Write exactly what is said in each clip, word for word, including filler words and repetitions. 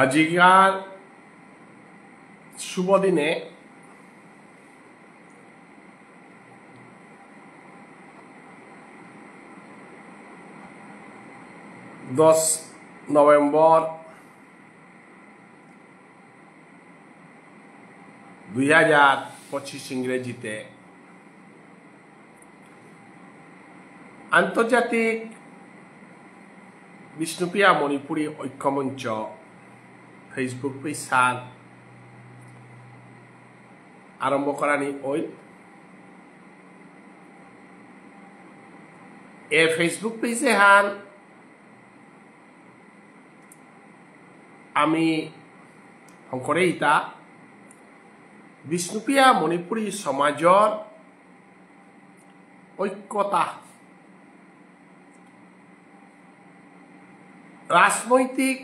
আজিকার শুভ দিনে দশ নভেম্বর দুই হাজার পঁচিশ ইংরেজিতে আন্তর্জাতিক বিষ্ণুপ্রিয়া মণিপুরী ঐক্যমঞ্চ Facebook পেজ হান আরম্ভ করানি অইল। এ Facebook পেজ এহান আমি হঙকরেসিতা বিষ্ণুপ্রিয়া মণিপুরী সমাজর ঐক্যতা, রাজনৈতিক,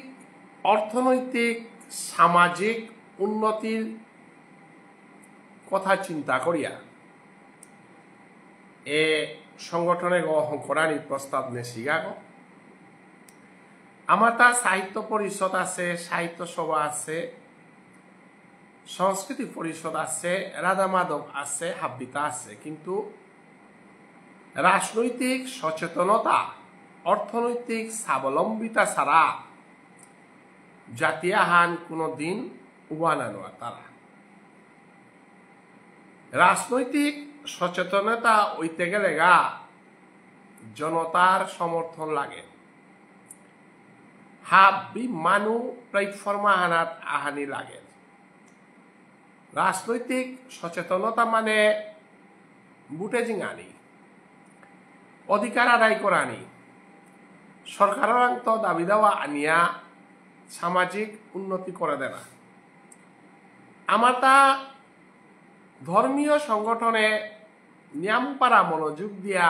অর্থনৈতিক, সামাজিক উন্নতির কথা চিন্তা করিয়া এ সংগঠন এগ হঙকরানি প্রস্তাব নেসিগাগ। আমারতা সাহিত্য পরিষদ আছে, সাহিত্য সভা আছে, সংস্কৃতি পরিষদ আছে, রাধা মাধব আছে, হাব্বিতা আছে, কিন্তু রাজনৈতিক সচেতনতা, অর্থনৈতিক স্বাবলম্বিতা ছাড়া জাতি আহান কোনো দিন উবানা নোয়ারতারা। রাজনৈতিক সচেতনতা অইতে গেলেগা জনতার সমর্থন লাগে। হাব্বি মানু প্ল্যাটফর্ম আহানাত আহানি লাগে। রাজনৈতিক সচেতনতা মানে ভোটে জিঙানি, অধিকার আদায় করানি, সরকাররাংত দাবি দাওয়া আনিয়া সামাজিক উন্নতি করে দেনা। আমারতা ধর্মীয় সংগঠনে নিয়ামপারা মনোযোগ দিয়া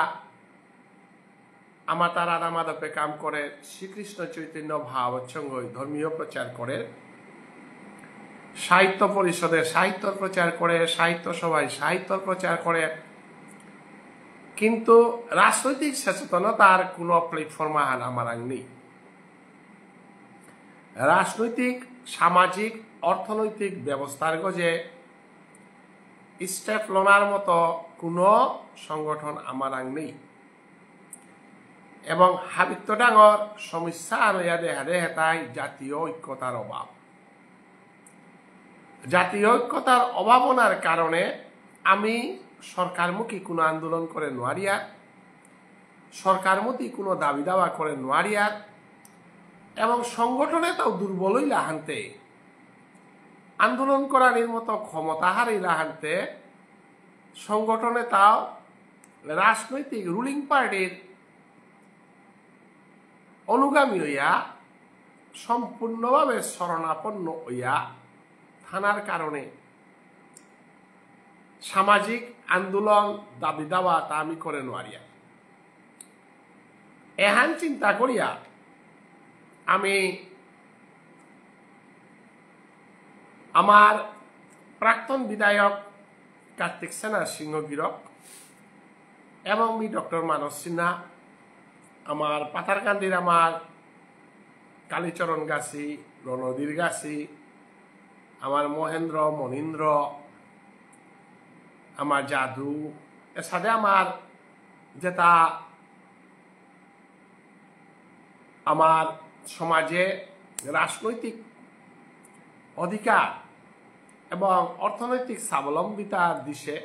আমারতা রাধা মাধবে কাম করে, শ্রীকৃষ্ণ চৈতন্য ভাগবত সংঘই ধর্মীয় প্রচার করে, সাহিত্য পরিষদে সাহিত্যর প্রচার করে, সাহিত্য সভায় সাহিত্যর প্রচার করে, কিন্তু রাজনৈতিক সচেতনতার কোনো প্ল্যাটফর্ম আহান আমারাং নেই। রাজনৈতিক, সামাজিক, অর্থনৈতিক ব্যবস্থার গজে স্টেপ লনার মতো কোনো সংগঠন আমারাং নেই। এবং হাবিত্ত ডাঙর সমস্যা আরো ইয়াদে হাদে হেতাই জাতীয় ঐক্যতার অভাব। জাতীয় ঐক্যতার অভাবনার কারণে আমি সরকারমুখী কোনো আন্দোলন করে নোয়ারিয়ার, সরকারমুখী কোনো দাবি দাওয়া করে নোয়ারিয়ার, এবং সংগঠনে তাও দুর্বল হইলা হানতে, আন্দোলন করানির মতো ক্ষমতা হারিলা হানতে, সংগঠনে তাও রাজনৈতিক রুলিং পার্টির অনুগামী হইয়া সম্পূর্ণভাবে শরণাপন্ন হইয়া থানার কারণে সামাজিক আন্দোলন দাবি দাওয়া তা আমি করে নোয়ারিয়া। এহান চিন্তা করিয়া আমি আমার প্রাক্তন বিধায়ক কার্তিক সেনা সিংহ গিরক এবং মি ডক্টর মানস সিনহা, আমার পাথারকান্দির আমার কালীচরণ গাছি, রণধীর গাছি, আমার মহেন্দ্র, মনীন্দ্র, আমার যাদু, এর সাথে আমার যেটা আমার সমাজে রাজনৈতিক অধিকার এবং অর্থনৈতিক স্বাবলম্বিতার দিশে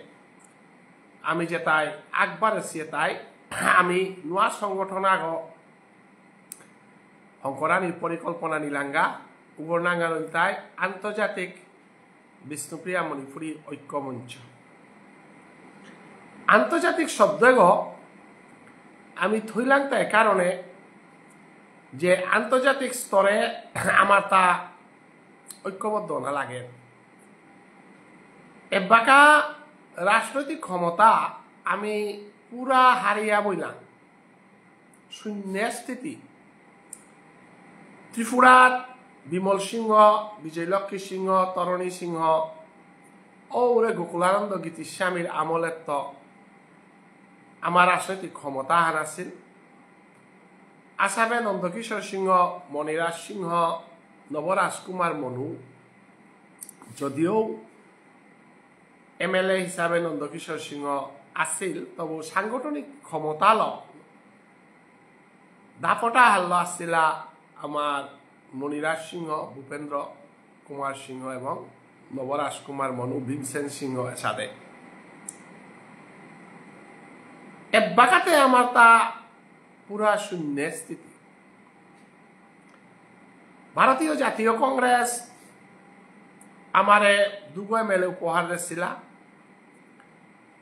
আমি যেটাই আগবাড়েছি, তাই আমি নোয়া সংগঠন আগ হঙকরানির পরিকল্পনা নিলাঙ্গা। উগর নাঙহান ইলতাই আন্তর্জাতিক বিষ্ণুপ্রিয়া মণিপুরী ঐক্য মঞ্চ। আন্তর্জাতিক শব্দ এগ আমি থইলাংতা এ কারণে যে আন্তর্জাতিক স্তরে আমারতা ঐক্যবদ্ধ অনা লাগে। এবাকা রাজনৈতিক ক্ষমতা আমি পুরা হারিয়া বইলাম, শূন্য স্থিতি। ত্রিপুরাত বিমল সিংহ, বিজয়লক্ষ্মী সিংহ, তরণী সিংহ, ওরে গোকুলানন্দ গীতিস্বামীর আমলেত্ত আমার রাজনৈতিক ক্ষমতা হান আছিল। আসামে নন্দকিশোর সিংহ, মণিরাজ সিংহ, নবরাজ কুমার মনু যদিও এমএলএ হিসাবে নন্দকিশোর সিংহ আছিল, তবু সাংগঠনিক ক্ষমতালো দাপটা হাল্ল আসছিলা আমার মণিরাজ সিংহ, ভূপেন্দ্র কুমার সিংহ এবং নবরাজ কুমার মনু, ভীমসেন সিংহ এসাদে। এবাকাতে আমার তা পুরা শূন্য স্থিতি। ভারতীয় জাতীয় কংগ্রেস আমারে দুগো এমএলএ উপহার দিছিলা,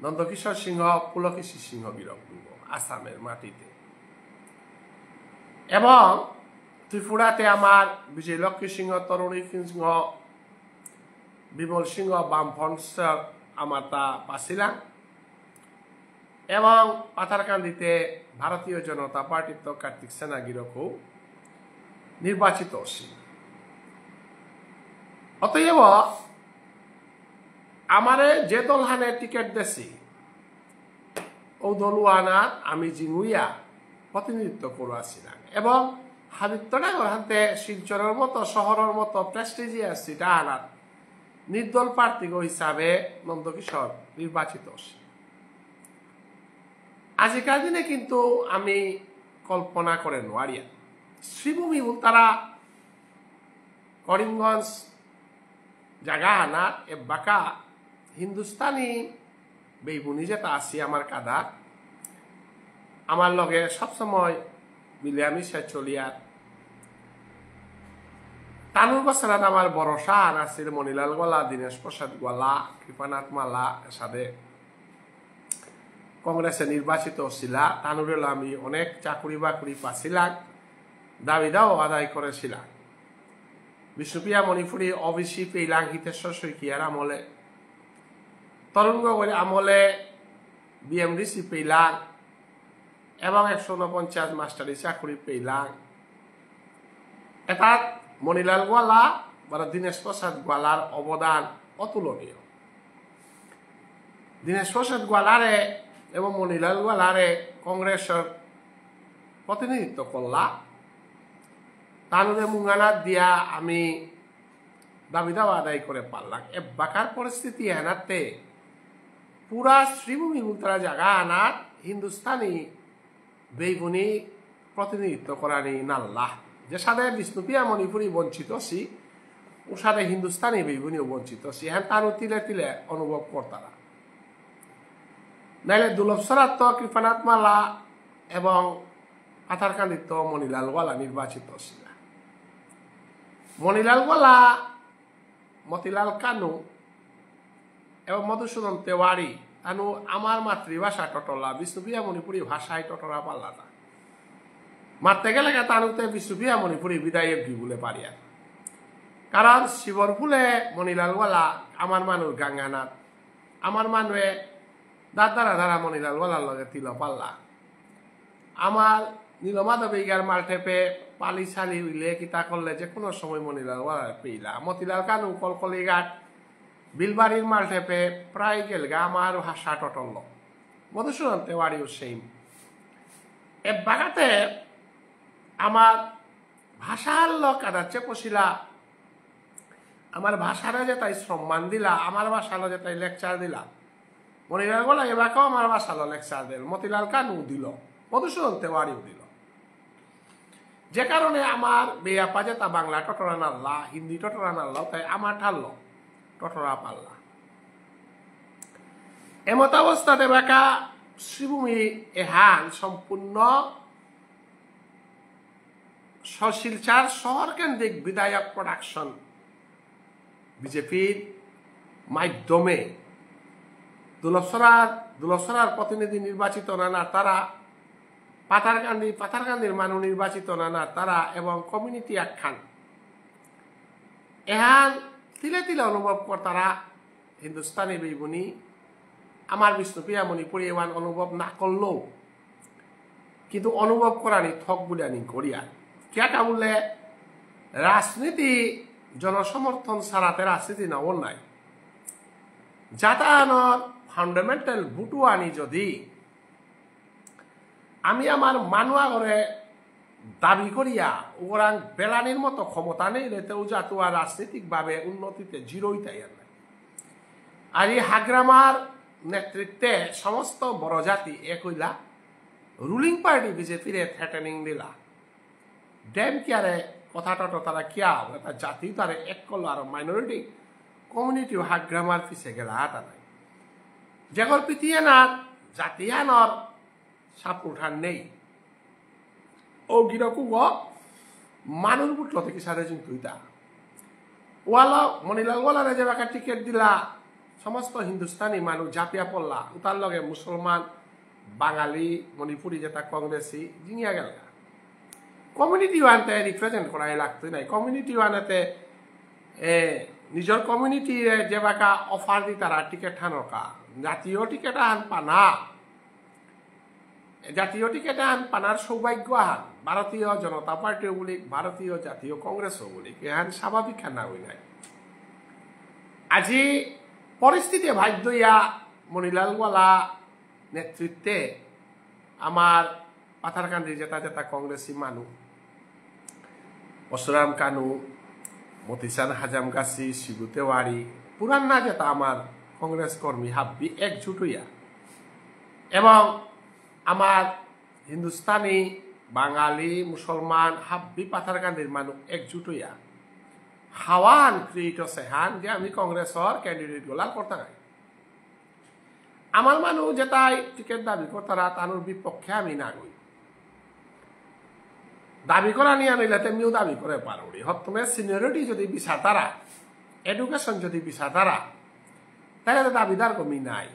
নন্দকিশোর সিংহ, পুলকেশী সিংহ গিরক দুগো, আসামের মাটিতে। এবং ত্রিপুরাতে আমার বিজয়লক্ষ্মী সিংহ, তরুণী সিংহ, বিমল সিংহ, বামফ্রন্ট আমার তা পাছিলাম। এবং পাথারকান্দিতে ভারতীয় জনতা পার্টির তো কার্তিক সেনা গিরকও নির্বাচিত অসি। অতএব আমারে যে দলহানে টিকিট দেসি, ও দলহানাত আমি জিঙুইয়া প্রতিনিধিত্ব করে আসিলাম। এবং হাবিত্ত ডাঙর হানতে শিলচরের মতো, শহরের মতো প্রেস্টিজিয়াস সিট আহানাত নির্দল প্রার্থী হিসাবে নন্দকিশোর নির্বাচিত অসি। আজিকার দিনে কিন্তু আমি কল্পনা করে নোয়ারিয়া। শ্রীভূমি বুলতারা করিমগঞ্জ জাগা হানাত এবাকা হিন্দুস্তানি বেইবুনি যেতা আসি আমার কাদা, আমার লগে সবসময় মিলিয়ামিশা চলিয়ার। তানুর বছরাত আমার ভরসা আন আছিল মণিলাল গোয়ালা, দীনেশ প্রসাদ গোয়ালা, কৃপানাথ মাল্লা, এসাদে কংগ্রেসে নির্বাচিত ছিলা। তানুরেলো আমি অনেক চাকুরি বাকুরি পাছিলাম, দাবি দাও আদায় করেছিলাম। বিষ্ণুপ্রিয়া মণিপুরী ওবিসি পেইলাং হিতেশ্বর শইকীয়ার আমলে, তরুণ গগৈর আমলে বিএমডিসি পেইলাং এবং একশো ঊনপঞ্চাশ মাস্টারি চাকুরি পেইলাং। এটাত মণিলাল গোয়ালা বা দীনেশ প্রসাদ গোয়ালার অবদান অতুলনীয়। দীনেশ প্রসাদ গোয়ালারে এবং মণিলাল গোয়ালারে কংগ্রেসর প্রতিনিধিত্ব করলা। তানুরে মুঙানা দিয়া আমি দাবি দাওয়া আদায় করে পারলাম। এবাকার পরিস্থিতি এনাতে পুরা শ্রীভূমি বুলতারা জাগা আনাত হিন্দুস্তানি বেইবুনি প্রতিনিধিত্ব করানি নাল্লা। যেসাদে বিষ্ণুপ্রিয়া মণিপুরী বঞ্চিত সি, ওসাদে হিন্দুস্তানি বেইবুনিও বঞ্চিত সি। হ্যাঁ, তানু তিলে তিলে অনুভব করতারা। নাইলে দুর্লভছড়াত তো কৃপানাথ মাল্লা এবং পাথারকান্দিত তো মণিলাল গোয়ালা নির্বাচিত ছিলা। মণিলাল গোয়ালা, মতিলাল কানু এবং মধুসূদন তিওয়ারি, তানু আমার মাতৃভাষা টটলা, বিষ্ণুপ্রিয়া মণিপুরী ভাষায় টটরা পাল্লাতা। মারতে গেলে কা তানুতে বিষ্ণুপ্রিয়া মণিপুরী বিধায়ক গি বুলে পারিয়া। কারণ শিবর ফুলে মণিলাল গোয়ালা আমার মানুর গাঙ্গানাথ, আমার মানুয়ে দাদারা দারা মণিলাল গোয়ালার লগে তিল পাল্লা। আমার নীলমাধব এইগার মালঠেপে পালি সালি হইলে কিতা করলে যে কোনো সময় মণিলাল গোয়ালার পেইলা। মতিলাল কানু কলকলিঘাট বিলবাড়ির মালঠেপে প্রায় গেলগা আমার ভাষা টটল। মধুসূদন তিওয়ারিও সেম। এবাকাতে আমার ভাষার লোক আদাচ্ছে পশিলা, আমার ভাষারে যেতাই সম্মান দিলা, আমার ভাষালো যেতাই লেকচার দিলা। মণিলাল গোয়ালা এবাকাও আমার ভাষালো লেকচার দিল, মতিলাল কানু দিল, মধুসূদন তিওয়ারিও দিল। যে কারণে আমার বেয়াপা যেতা বাংলা টটরা নাল্লা, হিন্দি টটরা নাল্লা, তাই আমার ঠারলো টটরা পাল্লা। এমতাবস্থাত এবাকা শ্রীভূমি এহান সম্পূর্ণ শিলচর শহর কেন্দ্রিক বিধায়ক প্রোডাকশন বিজেপির মাধ্যমে দুলসরার দুলসরার প্রতিনিধি নির্বাচিত না না তারা, পাথারকান্দি পাথারকান্দির মানু নির্বাচিত না না তারা এবং কমিউনিটি আখ্যান এহান তিলে তিলে অনুভব করতারা। হিন্দুস্তানি বেইবুনি আমার বিষ্ণুপ্রিয়া মণিপুরী এহান অনুভব না করলেও কিন্তু অনুভব করানি থক বুলিয়া নিং করিয়া। কিয়া কা বুললে রাজনীতি জনসমর্থন ছাড়াতে রাজনীতি না ওর নাই। জাতাহানর ফান্ডামেন্টাল বুটুয়ানি যদি আমি আমার মানু আগরে দাবি করিয়া উগরাং বেলানির মতো ক্ষমতা নেই রে, তেও জাতুয়া রাজনৈতিকভাবে উন্নতিতে জিরোই তাই আর নাই। আর এই হাগ্রামার নেতৃত্বে সমস্ত বড় জাতি এক হইলা, রুলিং পার্টি বিজেপিরে থ্রেটেনিং দিলা। ডেম কিয়ারে কথা টটো তারা কিয়া, এটা জাতি তারে এক করলো আর মাইনরিটি কমিউনিটি হাগ্রামার পিছে গেলা আতা নাই। যেগর পিথিয়ানার জাতিয়ানর সাপোর্টার নেই। ও গিরকু গো মানুষ বুটলো থেকে সারে জিন তুইতা। ওয়ালা মনিলাল ওয়ালারে যে বাকা টিকিট দিলা, সমস্ত হিন্দুস্তানি মানুষ জাপিয়া পড়লা, উতার লগে মুসলমান, বাঙালি, মণিপুরি যেটা কংগ্রেসি, জিনিয়া গেল। কমিউনিটি ওয়ানতে রিপ্রেজেন্ট করাই লাগতই নাই। কমিউনিটি ওয়ানেতে এ, নিজর কমিউনিটি যে বাকা অফার দি তারা টিকিট হান রকা। জাতীয় টিকিট আহান পানা। জাতীয় টিকিট আহান পানার সৌভাগ্য আহান। ভারতীয় জনতা পার্টিও বলি, ভারতীয় জাতীয় কংগ্রেসও বলি। এহান স্বাভাবিক হান না হই নাই। আজি পরিস্থিতি বাধ্য ইয়া মনিলাল ওয়ালা নেতৃত্বে আমার পাথারকান্দি যেটা যেটা কংগ্রেসি মানু, পরশুরাম কানু, মতিচান হাজামগাছি, শিবু তিওয়ারি, পুরানা যেটা আমার কংগ্রেস কর্মী হাব্বি একজুট হইয়া এবং আমার হিন্দুস্তানি, বাঙালি, মুসলমান হাব্বি পাথারকান্দির মানু একজুট হইয়া হাওয়ান ক্রিয়েট সেহান যে আমি কংগ্রেসর ক্যান্ডিডেট গোলার করতে নাই। আমার মানু যেটাই টিকিট দাবি করতারা, তানুর বিপক্ষে আমি না গই। দাবি করা নিয়ে আনিলে তেমনিও দাবি করে পারুরি। হত্তমে সিনিয়রিটি যদি বিচারতারা, এডুকেশন যদি বিচারতারা, তাহলে তো দাবিদার কমি নাই।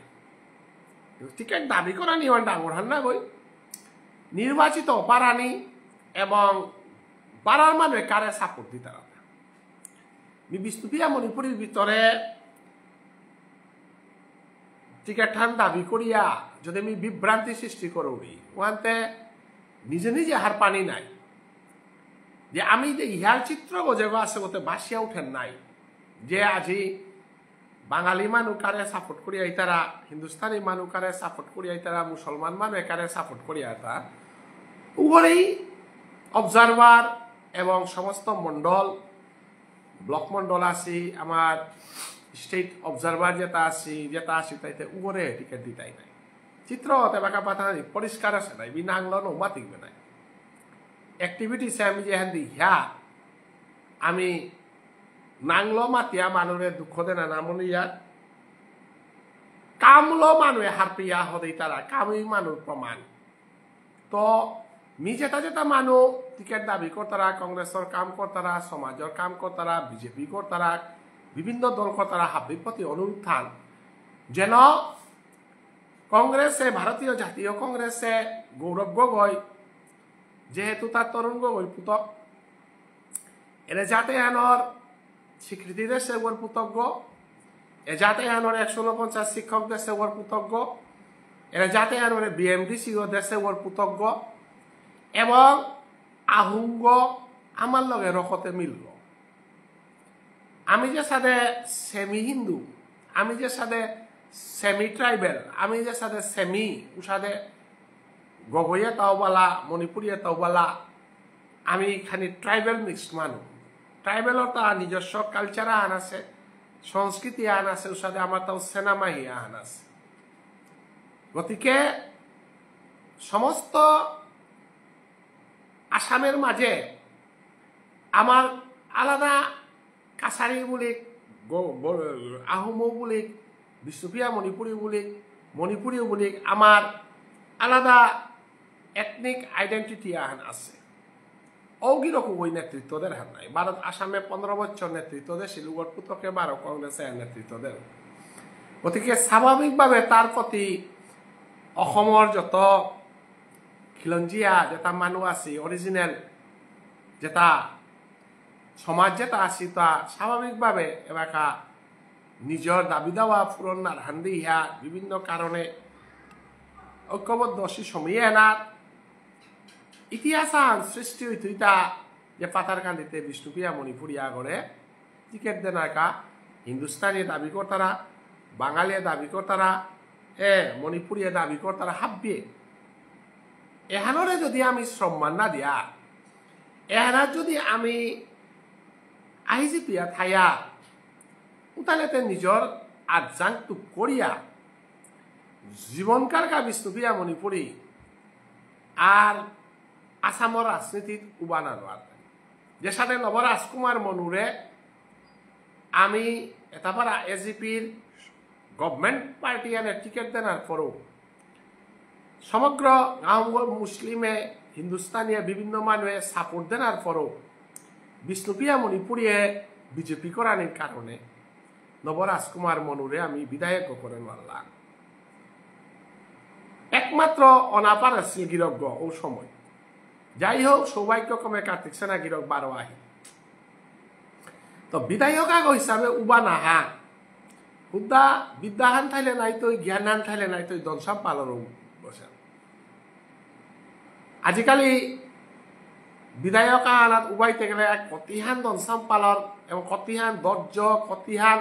টিকিট দাবি করা নিয়ে ডাঙর হান না গই। নির্বাচিত পারানি এবং পারার মানু কারে সাপোর্ট দিতারা। মি বিষ্ণুপ্রিয়া মণিপুরীর ভিতরে টিকিট হান দাবি করিয়া যদি আমি বিভ্রান্তি সৃষ্টি করুরি, ওহানতে নিজে নিজে হার পানি নাই। যে আমি যে ইহার চিত্র গজেব আছে ওতে বাসিয়া উঠেন নাই। যে আজি বাঙালি মানু কারে সাপোর্ট করিয়া ইতারা, হিন্দুস্তানি মানু কারে সাপোর্ট করিয়া ইতারা, মুসলমান মানু কারে সাপোর্ট করিয়া ইতারা, উগরেই অবজারভার এবং সমস্ত মণ্ডল, ব্লক মণ্ডল আছি, আমার স্টেট অবজারভার যেটা আছি, যেটা আছি, তাইতে উগরে টিকিট দিতাই নাই। চিত্র তেবাকা পাতা নাই, পরিষ্কার আছে নাই, বি নাংলো নো মাতিবে নাই। অ্যাক্টিভিটিস আমি যে হান দি হ্যা, আমি নাংলো মাতিয়া মানুরে দুঃখ দেনা না মনে ইয়ার। কামলো মানুয়ে হারপিয়া হদেই তারা, কামই মানুর প্রমাণ। তো মি যেটা যেটা মানু টিকিট দাবি করতারা, কংগ্রেসর কাম করতারা, সমাজর কাম করতারা, বিজেপি করতারা, বিভিন্ন দল করতারা, হাব্বির প্রতি অনুরোধ থান যেন কংগ্রেসে, ভারতীয় জাতীয় কংগ্রেসে গৌরব গগৈ, যেহেতু তার তরুণ গগৈ পুতক, এরে জাত এহানর স্বীকৃতি দেসে ওর পুতকগ, এ জাত এহানর একশো ঊনপঞ্চাশ শিক্ষক দেসে ওর পুতকগ, এরে জাত এহানর বিএমডিসি ও দেসে ওর পুতকগ, এবং আহুঙ্গ আমার লগে রকতে মিলল। আমি যে সাদে সেমি হিন্দু, আমি যে সাদে সেমি ট্রাইবেল, আমি যে সাদে সেমি উসাদে গগৈয়ে তাও বালা, মণিপুরীয়ে তাও বালা, আমি খানি ট্রাইবেল মিক্সড মানু। ট্রাইবেলর তা নিজস্ব কালচার আহান আছে, সংস্কৃতি আহান আছে, উসাদে আমার তাও সেনামাহি আহান আছে। গতিকে সমস্ত আসামের মাঝে আমার আলাদা কাছারি বুলিক, গ-, ব-, আহোমও বুলিক, বিষ্ণুপ্রিয়া মণিপুরী বুলিক, মণিপুরীও বুলিক, আমার আলাদা এথনিক আইডেন্টিটি আহান আছে। ঔগিরকম ওই নেতৃত্ব দের হান নাই। ভারত আসামে পনেরো বছর নেতৃত্ব দেসিল, উগর পুতকে বারো কংগ্রেসে নেতৃত্ব দের। গতিকে স্বাভাবিকভাবে তার প্রতি অসমর যত খিলঞ্জিয়া যেটা মানু আছি, অরিজিনাল যেটা সমাজ যেটা আছি, তা স্বাভাবিকভাবে এবাকা নিজর দাবি দাওয়া পূরণ না হান্দি ইহা বিভিন্ন কারণে ঐক্যবদ্ধ অসি সময়ে এনার ইতিহাস আহান সৃষ্টি হইতইতা যে পাথারকান্দিতে বিষ্ণুপ্রিয়া মণিপুরী আগরে টিকিট দেনাকা হিন্দুস্তানি দাবি করতারা, বাঙালি দাবি করতারা, এ মণিপুরী দাবি করতারা হাব্বিয়ে। এহানরে যদি আমি সম্মান না দিয়া, এহানাত যদি আমি আইজিপিয়া থায়া, উতালেতে নিজর আজাং তুক করিয়া, জীবনকালকা বিষ্ণুপ্রিয়া মণিপুরী আর আসামর রাজনীতিত উবানা নোয়ার। যেসাদে নব রাজকুমার মনুরে আমি এতাপারা এজিপির গভর্নমেন্ট পার্টি আনে টিকিট দেনার পরও সমগ্র গাঁও মুসলিমে, হিন্দুস্তানিয়ে, বিভিন্ন মানুষে সাপোর্ট দেনার পরও বিষ্ণুপ্রিয়া মণিপুরীয়ে বিজেপি করানির কারণে নব রাজকুমার মনুরে আমি বিধায়ক করে মারলাম। একমাত্র অনাপার আছিল গিরকগ ও সময়। যাই হোক, সৌভাগ্যক্রমে কার্তিক সেনা গিরক বারো আহি। তো বিধায়ক আগ হিসাবে উবা নাহা। হুদ্দা বিদ্যাহান থাইলে নাই তো, জ্ঞানহান থাইলে নাই তো, দনসাম পালর বসে। আজিকালি বিধায়ক আহানাত উবাইতে গেলে এক কতিহান দনসাম পালর এবং কতিহান ধৈর্য, কতিহান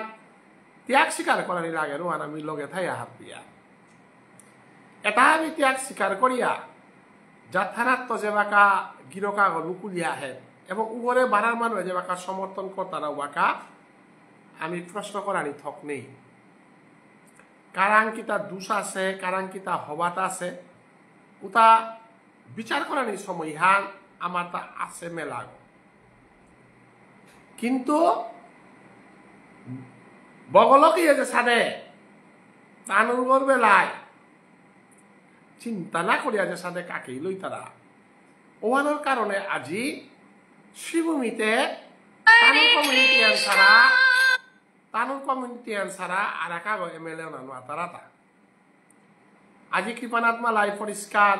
ত্যাগ স্বীকার করানি লাগে, রুহান আমি লগে থাই আহাত দিয়া। এটা আমি ত্যাগ স্বীকার করিয়া, জাতহানাত তো যেবাকা গিরকাগ লুকুলিয়া আহে, এবং উগরে বারার মানুষ যেবাকা সমর্থন করতারা উবাকা, আমি প্রশ্ন করানি থক নেই। কারাং কিতা দোষ আছে, কারাং কিতা হবাত আছে, উতা বিচার করানি সময়হান আমার তা আছে মেলাগ। কিন্তু বগলকে যে সাদে তানুর গর্বে লাই চিন্তা না করিয়া যে সাদে কাকেই লইতারা। ওহানোর কারণে আজি শ্রীভূমিতে তানুর কমিউনিটি আনসারা, তানুর কমিউনিটি আনসারা আর কাগো এমএলএ না নোয়াতারাতা। আজি কৃপানাথ মালাই পরিষ্কার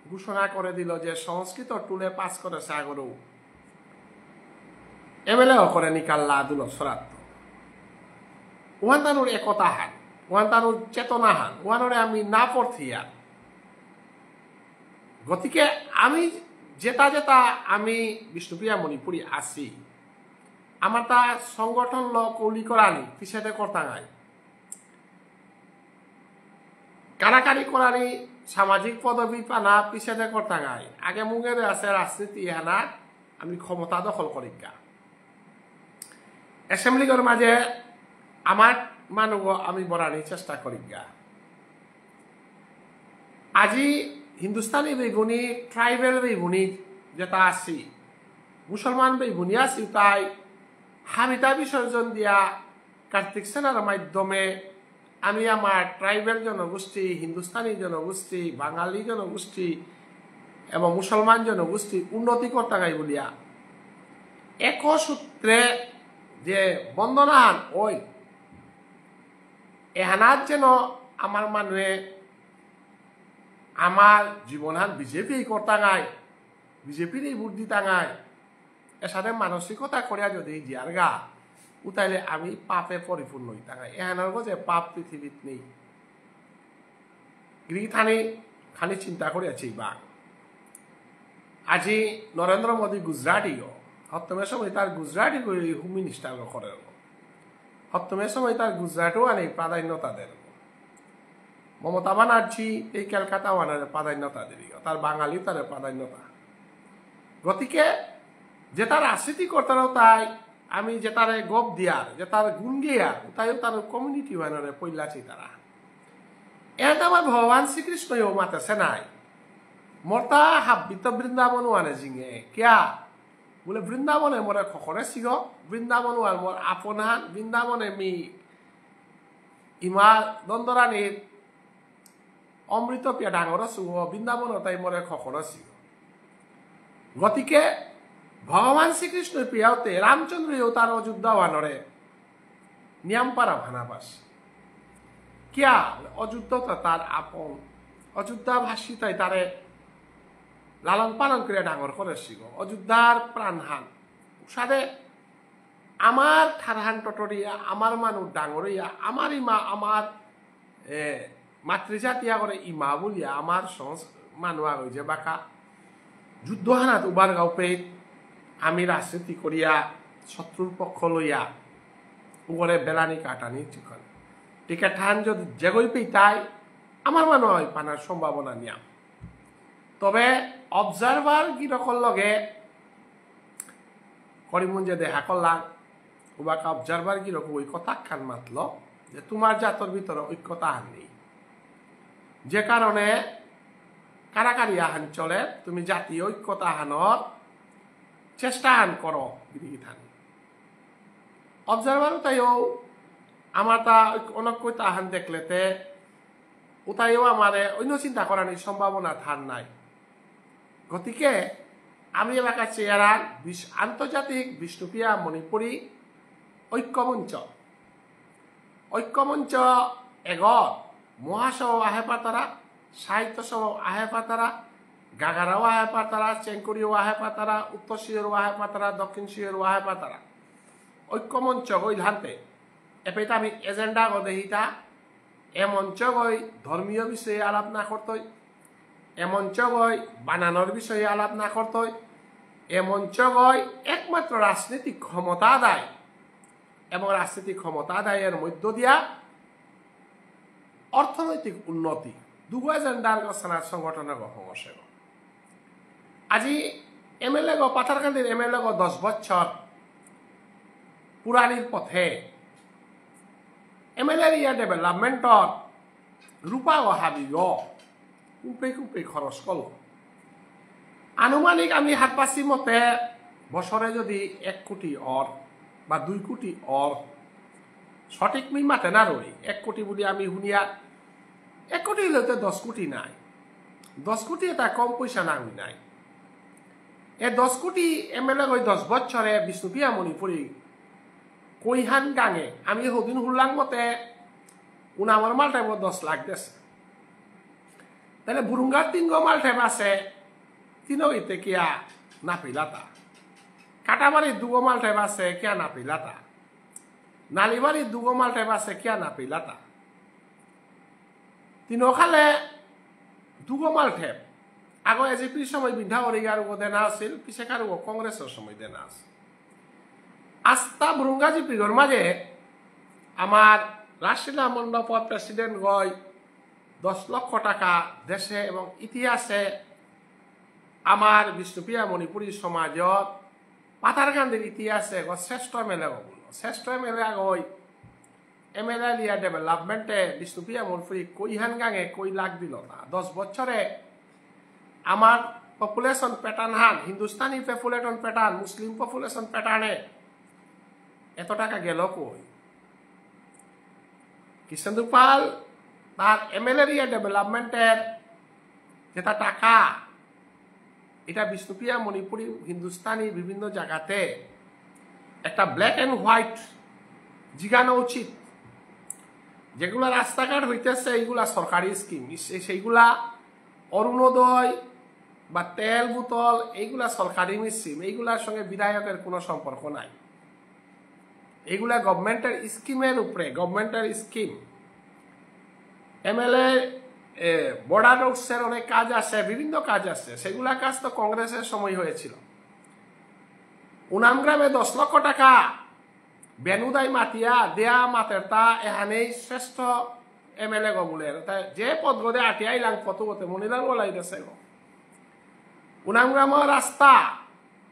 ঘোষণা করে দিল যে সংস্কৃত টুলে পাস করেছে আগরু এমএলএ করে নিকাল্লা দুল সরাত। ওহান তানুর একতা হান, ওহান তানুর চেতনা হান, ওহানরে আমি না পড়থিয়া। গতিকে আমি যেটা যেটা আমি বিষ্ণুপ্রিয়া মণিপুরী আছি, আমার তা সংগঠন ল কৌলি করানি, পিছেতে করতাঙাই। কারাকারি করানি, সামাজিক পদবি পানা, পিছেতে করতাঙাই। আগে মুঙেরে আছে রাজনীতি হানা, আমি ক্ষমতা দখল করিকা। অ্যাসেম্বলিগর মাঝে আমার মানুষ আমি বরানি চেষ্টা করিকা। আজি হিন্দুস্তানি বেইবুনি, ট্রাইবেল বেইবুনি যেটা আছি, মুসলমান বেইবুনি আছি, তাই হাবিতা বিসর্জন দিয়া কার্তিক সেনার মাধ্যমে আমি আমার ট্রাইবেল জনগোষ্ঠী, হিন্দুস্তানি জনগোষ্ঠী, বাঙালি জনগোষ্ঠী এবং মুসলমান জনগোষ্ঠী উন্নতি করতাঙাই বুলিয়া একসূত্রে যে বন্দনাহান ওই এহানাত যেন আমার মানুষে আমার জীবনহান বিজেপি করতাঙাই, বিজেপির এই ভোট দিতাঙাই, এসাদে মানসিকতা করিয়া যদি জিয়ারগা, উতাইলে আমি পাপে পরিপূর্ণ হইতাঙাই। এহানার গজে পাপ পৃথিবীত নেই। গিরিথানি খানি চিন্তা করিয়া চেইবা। আজি নরেন্দ্র মোদী গুজরাটিও, হত্তমে সময় তার গুজরাটি করে হোম মিনিস্টার করে। হত্তমে সময় তার গুজরাটও আনি প্রাধান্যতা দেন। মমতা ব্যানার্জি এই কলকাতা ওয়ানারে প্রাধান্যতা দিল, তার বাঙালি তারে প্রাধান্যতা। গতিকে যেটা রাজনীতি করতারও তাই আমি যেটারে গপ দিয়ার, যেটার গুণ গেয়ার, তাইও তার কমিউনিটি ওয়ানারে পইলা চিতারা। এটা আমার ভগবান শ্রীকৃষ্ণও মাতেছে নাই। মরতা হাব্বিত বৃন্দাবন ওয়ানে জিঙে, কিয়া? বুলে বৃন্দাবনে মরে খকরে সিগ, বৃন্দাবন ওয়ান মোর আপন হান, বৃন্দাবনে মি ইমা দন্দরানীর অমৃত পিয়া ডাঙর সিংহ, বৃন্দাবন তাই মরে খকর সিংহ। গতিকে ভগবান শ্রীকৃষ্ণ পিয়াওতে রামচন্দ্র তার অযোধ্যা ওয়ানরে নিয়াম পারা ভানাবাস। কিয়া? অযোধ্যা তো তার আপন। অযোধ্যা ভাষী তাই তারে লালন পালন করে ডাঙর করে সিংহ। অযোধ্যার প্রাণহান। সাদে আমার ঠারহান টটরিয়া, আমার মানু ডাঙরিয়া, আমার ইমা, আমার, এ, মাতৃজাতি আগরে ইমা বুলিয়া, আমার সংস-, মানু আগই যে বাকা যুদ্ধ হানাত উবার গাউপে আমি রাজনীতি করিয়া, শত্রুর পক্ষ লইয়া, উগরে বেলানি কাটানি চিকন। টিকিট হান যদি যেগই পেইতাই, আমার মানু আগই পানার সম্ভাবনা নিয়াম। তবে অবজারভার গিরকর লগে করিমগঞ্জে দেখা করলাম, উবাকা অবজারভার গিরক ওই কথা খান মাতল যে তোমার জাতর ভিতরে ঐক্যতা হান নেই, যে কারণে কারাকারি আহান চলে। তুমি জাতীয় ঐক্যতা হানর চেষ্টা হান করো, গিরি গিথানি। অবজারভার উতাইও আমার তা অনৈক্যতা হান দেখলেতে উতাইও আমারে অন্য চিন্তা করানির সম্ভাবনা থার নাই। গতিকে আমি এলাকা চেয়ারার বিশ-, আন্তর্জাতিক বিষ্ণুপ্রিয়া মণিপুরী ঐক্যমঞ্চ, ঐক্যমঞ্চ এগত মহাসভা আহে পাতারা, সাহিত্য সভা আহে পাতারা, গাগারাও আহে পাতারা, চেংকুরিও আহে পাতারা, উত্তর সিওরও আহে পাতারা, দক্ষিণ সিওরও আহে পাতারা। ঐক্যমঞ্চ গই হানতে এপেইতে আমি এজেন্ডা গো দেহিতা, এ মঞ্চ গই ধর্মীয় বিষয়ে আলাপ না করতই, এ মঞ্চ গই বানানোর বিষয়ে আলাপ না করতই, এ মঞ্চ গই একমাত্র রাজনৈতিক ক্ষমতা আদায় এবং রাজনৈতিক ক্ষমতা আদায়ের মধ্য দিয়া অর্থনৈতিক উন্নতি, দুগো এজেন্ডার গো সানা সংগঠন গো হঙসে গো। আজি এমএলএ গো, পাথারকান্দির এমএলএ গো দশ বছর পুরানির পথে এমএলএ area development রূপা গো হাবি গো কুম্পে কুম্পে খরচ করল। আনুমানিক আমি হারপাসি মতে বছরে যদি এক কোটি অর বা দুই কোটি অর, সঠিক মি মাতে না রই, এক কোটি বুলি আমি শুনিয়া, এক কোটি হইলে তো দশ কোটি নাই, দশ কোটি এটা কম পয়সা না হই নাই। এ দশ কোটি এমএলএ গই দশ বছরে বিষ্ণুপ্রিয়া মণিপুরী কইহান গাঙে, আমি হদিন হুল্লাং মতে উনামর মালটাইব দশ লাখ দেশ। তাহলে বুরুঙ্গার তিনগো মালঠেপ আছে, তিনগো ইতে কিয়া না পেলাতা? কাটাবাড়ি দুগো মালঠেপ আছে, কিয়া না পেলাতা? নালিবাড়ি দুগো মালঠেপ আছে, কিয়া না পেলাতা? তিনখালে দুগো মালঠেপ। আগো এজিপির সময় বিন্ধ্যা অরিগার উগো দেনা আছিল, পিছেকার উগো কংগ্রেসের সময় দেনা আছে। আস্তা বুরুঙ্গা জিপিগর মাঝে আমার রাসলীলা মণ্ডপর প্রেসিডেন্ট গই দশ লক্ষ টাকা দেশে এবং ইতিহাসে আমার বিষ্ণুপ্রিয়া মণিপুরী সমাজত পাথারকান্দির ইতিহাসে গো শ্রেষ্ঠ এমএলএ গো বুলো। শ্রেষ্ঠ এমএলএ গই এমএলএ area development এ বিষ্ণুপ্রিয়া মণিপুরী কইহান গাঙে কই লাখ দিল না। দশ বছরে আমার population pattern হান, হিন্দুস্তানি population pattern, মুসলিম population pattern এ এত টাকা গেল কই? কৃষ্ণেন্দু পাল তার এমএলএ area development এর যেটা টাকা, এটা বিষ্ণুপ্রিয়া মণিপুরী হিন্দুস্তানি বিভিন্ন জায়গাতে একটা black and white জিগানো উচিত। যেগুলা রাস্তাঘাট হইতেছে, এইগুলা সরকারি স্কিম, সেইগুলা অরুণোদয় বা তেল বোতল, এইগুলা সরকারি স্কিম, এইগুলার সঙ্গে বিধায়কের কোনো সম্পর্ক নাই। এইগুলা গভর্নমেন্টের স্কিমের উপরে, গভর্নমেন্টের স্কিম। এমএলএ, এ, বর্ডার রোডসের অনেক কাজ আছে, বিভিন্ন কাজ আছে, সেগুলা কাজ তো কংগ্রেসের সময় হয়েছিল। উনাম গ্রামে দশ লক্ষ টাকা বেনুদাই মাতিয়া দেয়া মাতেরতা এহানেই শ্রেষ্ঠ এমএলএ গো বুলে। তাই যে পদ গদে আটিয়া ইলাং পথ গতে মনিলাল গলাই দেসে গো। উনাম গ্রামর রাস্তা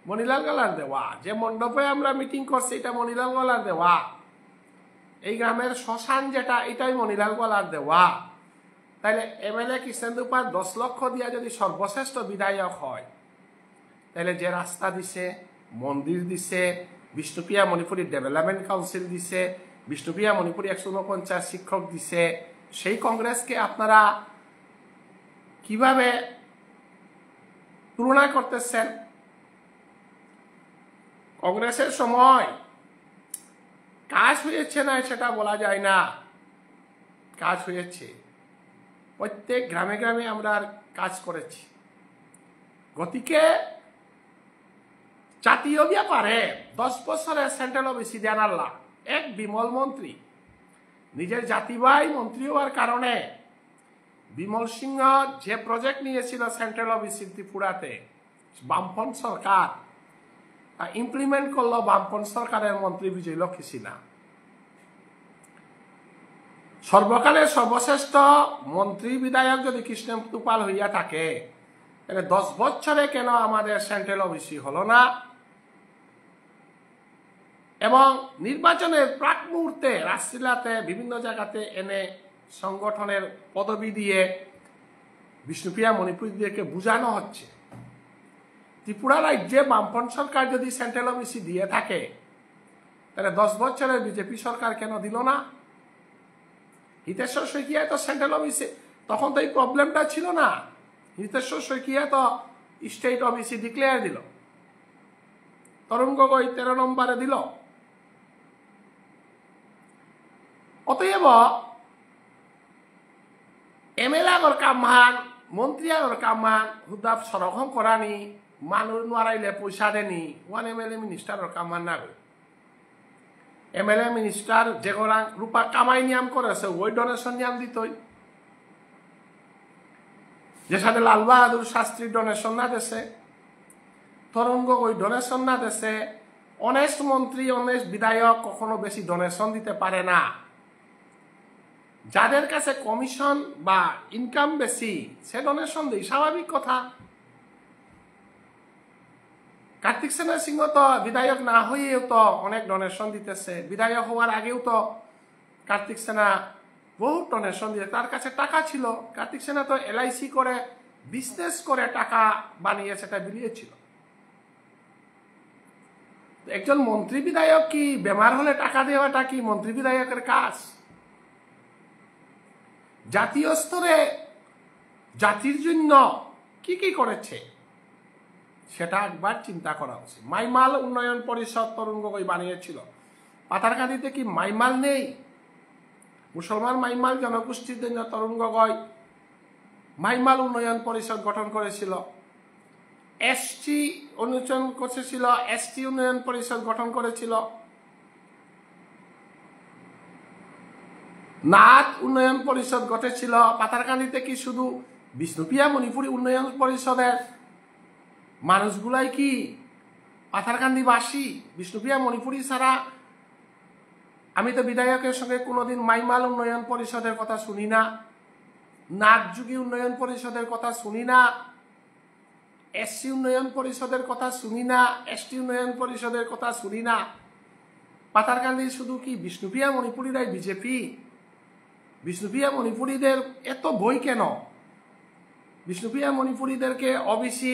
মনিলাল গলার দেওয়া, যে মণ্ডপে আমরা মিটিং করছি এটা মনিলাল গলার দেওয়া, এই গ্রামের শ্মশান যেটা এটাই মনিলাল গলার দেওয়া। তাহলে এমএলএ কৃষ্ণেন্দু পাল দশ লক্ষ দিয়া যদি সর্বশ্রেষ্ঠ বিধায়ক হয়, তাহলে যে রাস্তা দিছে, মন্দির দিছে, বিষ্ণুপ্রিয়া মণিপুরী ডেভেলপমেন্ট কাউন্সিল দিছে, বিষ্ণুপ্রিয়া মণিপুরী একশো ঊনপঞ্চাশ শিক্ষক দিছে, সেই কংগ্রেসকে আপনারা কিভাবে তুলনা করতেছেন? কংগ্রেসের সময় কাজ হয়েছে না সেটা বলা যায় না, কাজ হয়েছে। প্রত্যেক গ্রামে গ্রামে আমরা কাজ করেছি। গতিকে জাতীয় ব্যাপারে দশ বছরে সেন্ট্রাল ওবিসি দেনাল্লা এক বিমল মন্ত্রী নিজের জাতিবাই মন্ত্রী হওয়ার কারণে বিমল সিংহ যে প্রজেক্ট নিয়েছিল সেন্ট্রাল ওবিসি ত্রিপুরাতে, বামফ্রন্ট সরকার, তা ইমপ্লিমেন্ট করলো বামফ্রন্ট সরকারের মন্ত্রী বিজয় লক্ষ্মী সিনহা। সর্বকালের সর্বশ্রেষ্ঠ মন্ত্রী বিধায়ক যদি কৃষ্ণেন্দু পাল হইয়া থাকে, তাহলে দশ বছরে কেন আমাদের সেন্ট্রাল ওবিসি হলো না? এবং নির্বাচনের প্রাক মুহূর্তে রাসলীলাতে বিভিন্ন জায়গাতে এনে সংগঠনের পদবি দিয়ে বিষ্ণুপ্রিয়া মণিপুরীদেরকে বোঝানো হচ্ছে। ত্রিপুরা রাজ্যে বামফ্রন্ট সরকার যদি সেন্ট্রাল ওবিসি দিয়ে থাকে, তাহলে দশ বছরের বিজেপি সরকার কেন দিল না? হিতেশ্বর শইকীয়ায় তো সেন্ট্রাল ওবিসি, তখন তো এই প্রবলেমটা ছিল না। হিতেশ্বর শইকীয়ায় তো স্টেট ওবিসি ডিক্লেয়ার দিল, তরুণ গগৈ তেরো নম্বরে দিল। অতএব এমএলএ আগর কামহান, মন্ত্রী আগর কামহান হুদাব সড়ক হং করানি, মানু নুয়ারাইলে পয়সা দেনি, ওয়ান এমএলএ মিনিস্টারর কামহান নাগই। এমএলএ মিনিস্টার যেগরাং রূপা কামাই নিয়াম করেসে, ওই ডোনেশন নিয়াম দিতই। যেসাদে লাল বাহাদুর শাস্ত্রী ডোনেশন না দেসে, তরুণ গগৈ ডোনেশন না দেসে, অনেস্ট মন্ত্রী, অনেস্ট বিধায়ক কখনো বেশি ডোনেশন দিতে পারে না। যাদের কাছে কমিশন বা ইনকাম বেশি, সে ডোনেশন দেয়, স্বাভাবিক কথা। কার্তিক সেনা সিংহ তো বিধায়ক না হয়েও তো অনেক ডোনেশন দিতেছে, বিধায়ক হওয়ার আগেও তো কার্তিক সেনা বহুত ডোনেশন দিয়ে, তার কাছে টাকা ছিল। কার্তিক সেনা তো এলআইসি করে, বিজনেস করে টাকা বানিয়ে সেটা বিলিয়েছিল। তো একজন মন্ত্রী বিধায়ক কি বেমার হলে টাকা দেওয়াটা কি মন্ত্রী বিধায়কের কাজ? জাতীয় স্তরে জাতির জন্য কি কি করেছে, সেটা একবার চিন্তা করা উচিত। মাইমাল উন্নয়ন পরিষদ তরুণ গগৈ বানিয়েছিল। পাথারকান্দিতে কি মাইমাল নেই? মুসলমান মাইমাল জনগোষ্ঠীর জন্য তরুণ গগৈ মাইমাল উন্নয়ন পরিষদ গঠন করেছিল, এসটি উন্নয়ন করেছিল, এসটি উন্নয়ন পরিষদ গঠন করেছিল, নাথ উন্নয়ন পরিষদ গঠেছিল। পাথারকান্দিতে কি শুধু বিষ্ণুপ্রিয়া মণিপুরী উন্নয়ন পরিষদের মানুষগুলাই কি পাথারকান্দিবাসী? বিষ্ণুপ্রিয়া মণিপুরী ছাড়া আমি তো বিধায়কের সঙ্গে কোনোদিন মাইমাল উন্নয়ন পরিষদের কথা শুনি না, নাথযোগী উন্নয়ন পরিষদের কথা শুনি না, এসসি উন্নয়ন পরিষদের কথা শুনি না, এসটি উন্নয়ন পরিষদের কথা শুনি না। পাথারকান্দি শুধু কি বিষ্ণুপ্রিয়া মণিপুরীরাই বিজেপি? বিষ্ণুপ্রিয়া মণিপুরীদের এত ভয় কেন? বিষ্ণুপ্রিয়া মণিপুরীদেরকে ওবিসি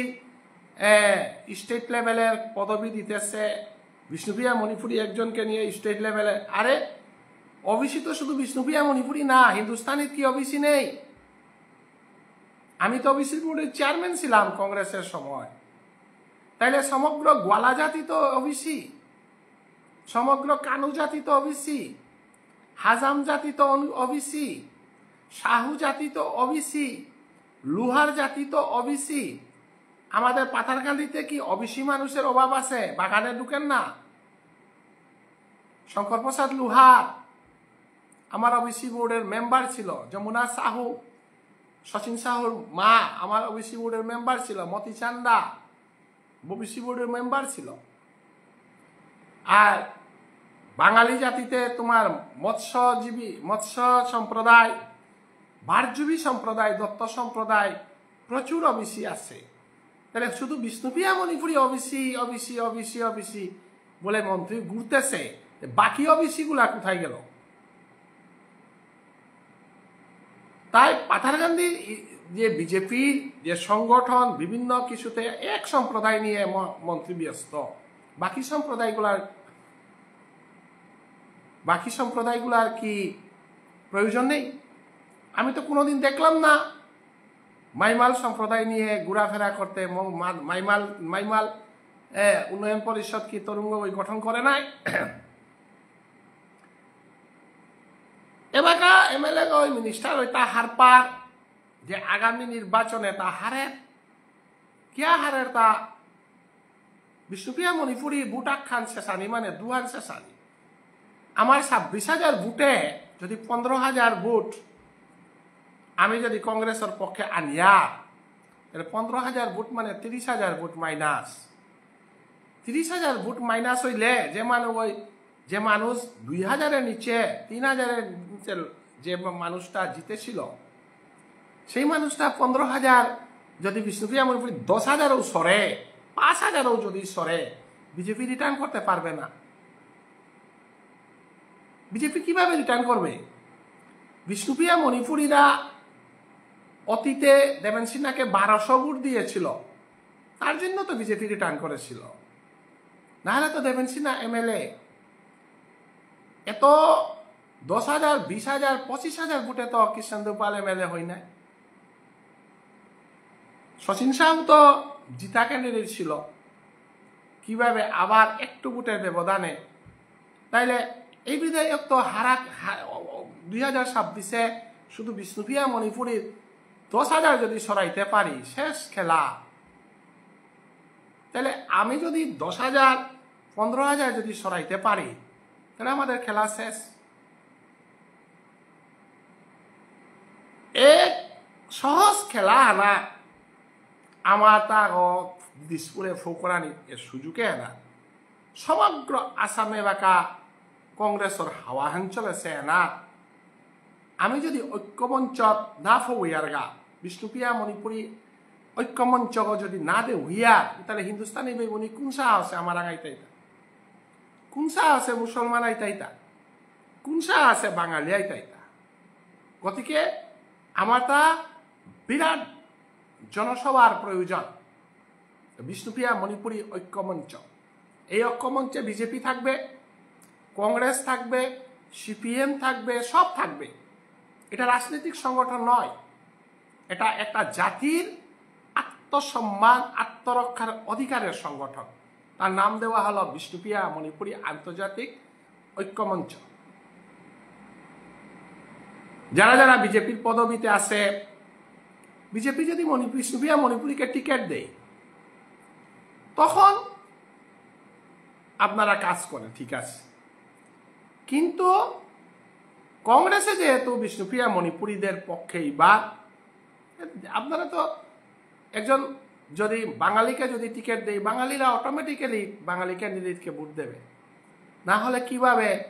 স্টেট লেভেলের পদবি দিতেছে, বিষ্ণুপ্রিয়া মণিপুরী একজনকে নিয়ে স্টেট লেভেলে। আরে, ওবিসি তো শুধু বিষ্ণুপ্রিয়া মণিপুরী না, হিন্দুস্তানিত কি ওবিসি নেই? আমি তো ওবিসি বোর্ডের চেয়ারম্যান ছিলাম কংগ্রেসের সময়। তাইলে সমগ্র গোয়ালা জাতি তো ওবিসি, সমগ্র কানু জাতি তো ওবিসি, হাজাম জাতি তো ওবিসি, সাহু জাতি তো ওবিসি, লুহার জাতি তো ওবিসি। আমাদের পাথারকান্দিতে কি ওবিসি মানুষের অভাব আছে? বাগানে ঢুকেন না। শঙ্কর প্রসাদ লুহার আমার ওবিসি বোর্ডের মেম্বার ছিল, যমুনা সাহু, শচীন সাহুর মা আমার ওবিসি বোর্ডের মেম্বার ছিল, মতি চান্দা ওবিসি বোর্ডের মেম্বার ছিল। আর বাঙালি জাতিতে তোমার মৎস্যজীবী, মৎস্য সম্প্রদায়, বারজীবী সম্প্রদায়, দত্ত সম্প্রদায়, প্রচুর ওবিসি আছে। তাহলে শুধু Bishnupriya Manipuri OBC, OBC, OBC, OBC বলে মন্ত্রী ঘুরতেছে, বাকি ওবিসি গুলা কোথায় গেল? তাই পাথারকান্দি যে বিজেপির যে সংগঠন, বিভিন্ন কিছুতে এক সম্প্রদায় নিয়ে ম-, মন্ত্রী ব্যস্ত, বাকি সম্প্রদায়গুলার, বাকি সম্প্রদায়গুলার কি প্রয়োজন নেই? আমি তো কোনোদিন দেখলাম না মাইমাল সম্প্রদায় নিয়ে ঘোরাফেরা করতে। ম-, মা-, মাইমাল, মাইমাল, এ, উন্নয়ন পরিষদ কি তরুণ গগৈ গঠন করে নাই? এবাকা এমএলএ গই, মিনিস্টার গই তা হারপার যে আগামী নির্বাচনে তা হারের। কিয়া হারের তা? বিষ্ণুপ্রিয়া মণিপুরী ভোট আহান শেষানি মানে দুহান শেষানি। আমার ছাব্বিশ হাজার ভোটে যদি পনেরো হাজার ভোট আমি যদি কংগ্রেসের পক্ষে আনিয়া, তাহলে পনেরো হাজার ভোট মানে তিরিশ হাজার ভোট মাইনাস। তিরিশ হাজার ভোট মাইনাস হইলে যে মানু-, ওই যে মানুষ দুই হাজারের নিচে, তিন হাজারের নিচে যে মা-, মানুষটা জিতেছিল, সেই মানুষটা পনেরো হাজার যদি বিষ্ণুপ্রিয়া মণিপুরী দশ হাজারও সরে, পাঁচ হাজারও যদি সরে, বিজেপি রিটার্ন করতে পারবে না। বিজেপি কিভাবে রিটার্ন করবে? বিষ্ণুপ্রিয়া মণিপুরীরা অতীতে দেবেন সিনহাকে বারোশো ভোট দিয়েছিল, তার জন্য তো বিজেপি রিটার্ন করেছিল, নাহলে তো দেবেন সিনহা এমএলএ এত দশ হাজার, বিশ হাজার, পঁচিশ হাজার ভোটে তো কৃষ্ণেন্দু পাল এমএলএ হয় না। শচীন সাহু তো জিতা ক্যান্ডিডেট ছিল, কিভাবে আবার একটু ভোটের ব্যবধানে? তাইলে এই বিধায়ক তো হারা হা- দুই হাজার ছাব্বিশে শুধু বিষ্ণুপ্রিয়া মণিপুরীর দশ হাজার যদি সরাইতে পারি, শেষ খেলা। তাহলে আমি যদি দশ হাজার, পনেরো হাজার যদি সরাইতে পারি, তাহলে আমাদের খেলা শেষ। এ সহজ খেলা না, আমার তা দিসপুরে ফৌকরানি এ সুযোগে না। সমগ্র আসামে বাকা কংগ্রেসর হাওয়াহান চলেছে না। আমি যদি ঐক্যমঞ্চ না ফৌয়ারগা, বিষ্ণুপ্রিয়া মণিপুরী ঐক্যমঞ্চ যদি না দে হইয়ার, তাহলে হিন্দুস্তানি বেবুনি কোন সাহসে আমার আগাইতাইতা? কোন সাহসে মুসলমান আইতাইতা? কোন সাহসে বাঙালি আইতাইতা? গতিকে আমার তা বিরাট জনসভার প্রয়োজন। বিষ্ণুপ্রিয়া মণিপুরী ঐক্যমঞ্চ, এই ঐক্যমঞ্চে বিজেপি থাকবে, কংগ্রেস থাকবে, সিপিএম থাকবে, সব থাকবে। এটা রাজনৈতিক সংগঠন নয়, এটা একটা জাতির আত্মসম্মান, আত্মরক্ষার অধিকারের সংগঠন। তার নাম দেওয়া হলো বিষ্ণুপ্রিয়া মণিপুরী আন্তর্জাতিক ঐক্যমঞ্চ। যারা যারা বিজেপির পদবিতে আছে, বিজেপি যদি মণিপুর, বিষ্ণুপ্রিয়া মণিপুরীকে টিকিট দেয়, তখন আপনারা কাজ করেন, ঠিক আছে, কিন্তু কংগ্রেসে যেহেতু বিষ্ণুপ্রিয়া মণিপুরীদের পক্ষে এবার, আপনারা তো একজন যদি বাঙালিকে যদি টিকিট দেয়, বাঙালিরা অটোমেটিক্যালি বাঙালি ক্যান্ডিডেটকে ভোট দেবে, না হলে কিভাবে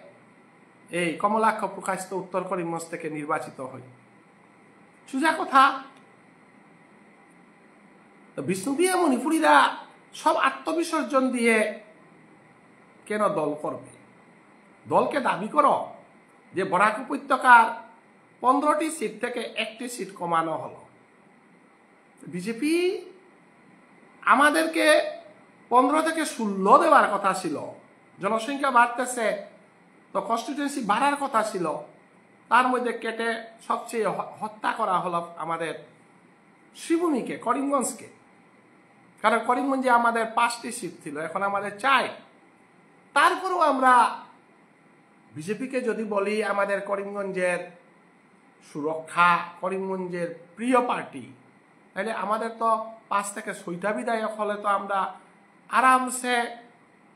এই কমলাক্ষ প্রকাশিত উত্তর করিমগঞ্জ থেকে নির্বাচিত হয়? সোজা কথা। তো বিষ্ণুপ্রিয়া মণিপুরীরা সব আত্মবিসর্জন দিয়ে কেন দল করবে? দলকে দাবি করো যে বরাক উপত্যকার পনেরোটি সিট থেকে একটি সিট কমানো হলো। বিজেপি আমাদেরকে পনেরো থেকে ষোলো দেওয়ার কথা ছিল, জনসংখ্যা বাড়তেছে, তো কনস্টিটিউয়েন্সি বাড়ার কথা ছিল, তার মধ্যে কেটে সবচেয়ে হ- হত্যা করা হলো আমাদের শ্রীভূমিকে, করিমগঞ্জকে। কারণ করিমগঞ্জে আমাদের পাঁচটি সিট ছিল, এখন আমাদের চার। তারপরেও আমরা বিজেপিকে যদি বলি আমাদের করিমগঞ্জের সুরক্ষা, করিমগঞ্জের প্রিয় পার্টি, তাহলে আমাদের তো পাঁচ থেকে ছয়টা বিধায়ক হলে তো আমরা আরামসে,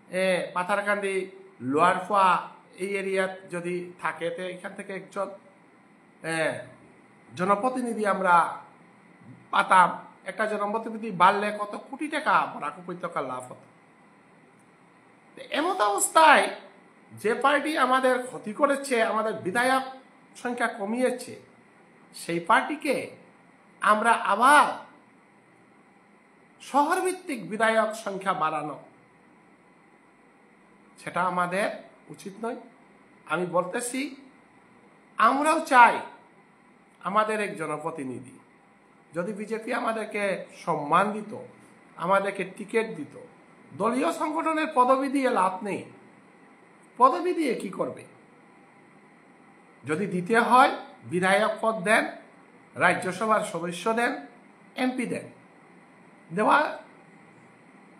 এ, পাথারকান্দি, লোয়ারফুয়া এই এরিয়াত যদি থাকে, তো এখান থেকে একজন, এ, জনপ্রতিনিধি আমরা পাতাম। একটা জনপ্রতিনিধি বাড়লে কত কোটি টাকা বরাক উপত্যকা লাভ হতো। তো এমত অবস্থায় যে পার্টি আমাদের ক্ষতি করেছে, আমাদের বিধায়ক সংখ্যা কমিয়েছে, সেই পার্টিকে আমরা আবার শহরভিত্তিক বিধায়ক সংখ্যা বাড়ানো, সেটা আমাদের উচিত নয়। আমি বলতেছি, আমরাও চাই আমাদের এক জনপ্রতিনিধি। যদি বিজেপি আমাদেরকে সম্মান দিত, আমাদেরকে টিকিট দিত, দলীয় সংগঠনের পদবি দিয়ে লাভ নেই। পদবি দিয়ে কি করবে? যদি দিতে হয়, বিধায়ক পদ দেন, রাজ্যসভার সদস্য দেন, এমপি দেন। দেওয়া